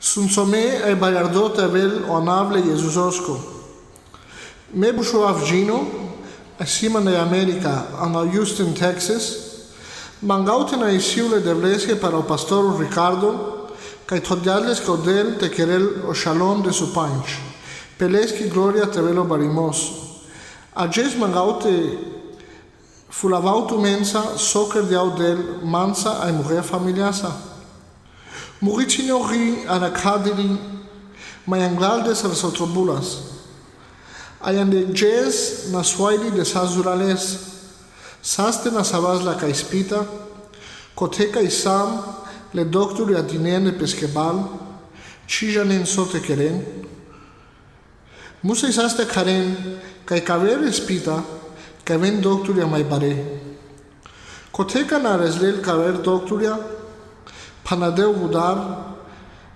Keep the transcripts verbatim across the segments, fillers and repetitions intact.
Sunsome aj bajardo te avel o anav le Iezusosko. Me bušo Avgjino, aj siman aj Amerika, ano Houston, Texas, mangao te na isiu le Devleske para o pastor Ricardo, kaj thodjadleske o Del te kerel o šalom de su panč. Pe leske gloria te avel o barimoso. Adžes mangao te fulavao tumenca so kerdja o Del mansa aj mugea familiasa. Mugea cinorija, a na kadili, maj anglal de sar so trobulas. Aj ande džes na suaili de sa zurales. Saste na savas la kaj spita, kote kaj sam le doktorja dinena peske bal, či džanen so te keren. Musa i saste karen, kaj ka aver spita, ka aven doktorja maj bare. Kote ka na rezlel ka aver doktorja, pa na del vudar,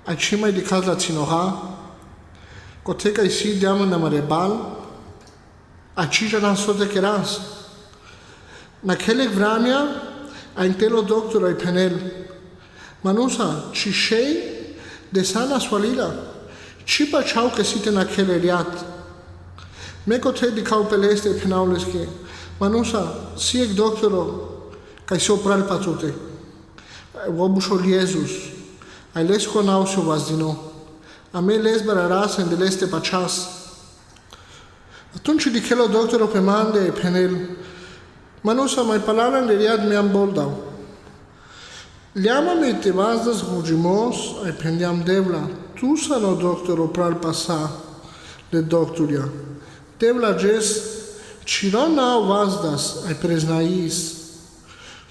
a či maj dikhas la cinoha, kote kaj si djam na mare bal, a či džanen so te keras. Na kele vremja, a intel o doktor aj phenel: Manusa, či šej de sa na sualila, či pačhal kaj si te na kele rijat? Me kote dikhav pe leste, phenav leske: Manusa, si jekh doktoro, kaj si o pral pa tute. Uo bušo Iezus, aj lesko nav si o vazdino. A me les bararasa ande leste pačhas. Atunči dikhel o doktoro pe mande, phenel: Manusa, maj palal ande rijat me amboldav. Ljama me te vazdas gudžimos, aj phendjam: Devla, tu san o doktoro pral pa sa le doktorja. Devla džes čiro na vazdas, aj preznajis.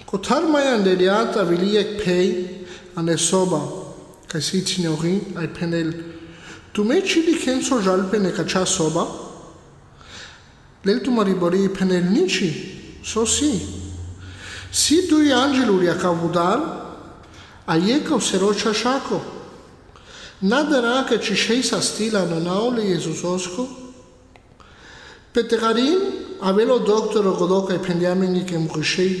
Kotar maj ande rijat avili jekh pej ande soba, kaj si cinori, aj phenel: Tumen či dikhen so džal pe ine kačha soba? Lel tumari bori, phenel: Niči, so si? Si duj angelurja ka vudar, a jekh ka sero čašako. Na dara kaj či šej sastila ano nav le Iezusosko. Pe te garin avel o doktoro godo kaj phendja mange kaj mugea šej,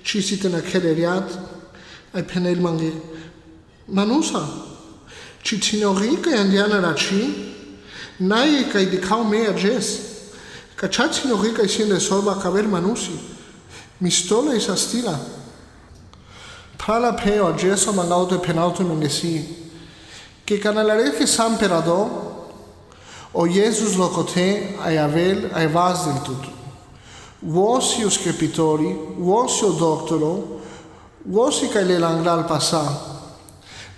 či si te na kele rijat, aj phenel mange: Manusa, či cinori kaj andja na rači, nae kaj dikhav me adžes. Kačha cinori kaj si ande soba ka aver manusi. Mi stole i sastila. Phrala Pejo, adžeso mangao te phenav tumenge si, kaj ka na lareske sam pe rado, o Iezus lokote aj avel, aj vazdel tut. Uo si o skepitoro, uo si o doktoro, uo si kaj lel anglal pa sa.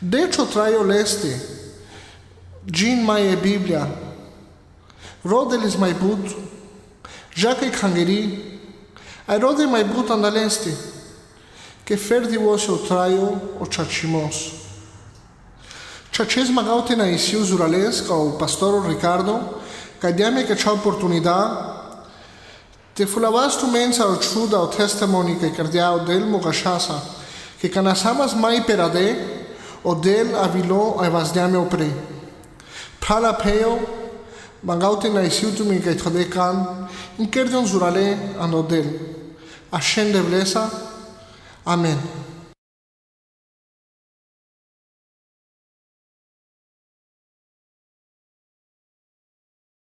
Dečo trajo leste, džin maj e Biblija, rode les maj but, dža kaj khangiri, aj rode maj but anda leste, kaj ferdi uo si o trajo o čačimos. Čačes mangao te na isiu zurales, kao pastoro Ricardo, kaj dja me kačha oportunidad te fulavas tumenca o čuda, o testimoni kaj kerdja o Del mugašasa, kaj ka na samas maj pe rade, o Del avilo aj vazdja me opre. Phrala Pejo, mangao te na isiu tumen kaj thode kan, in kerdion zurale ano Del. Ašen Devlesa. Amen.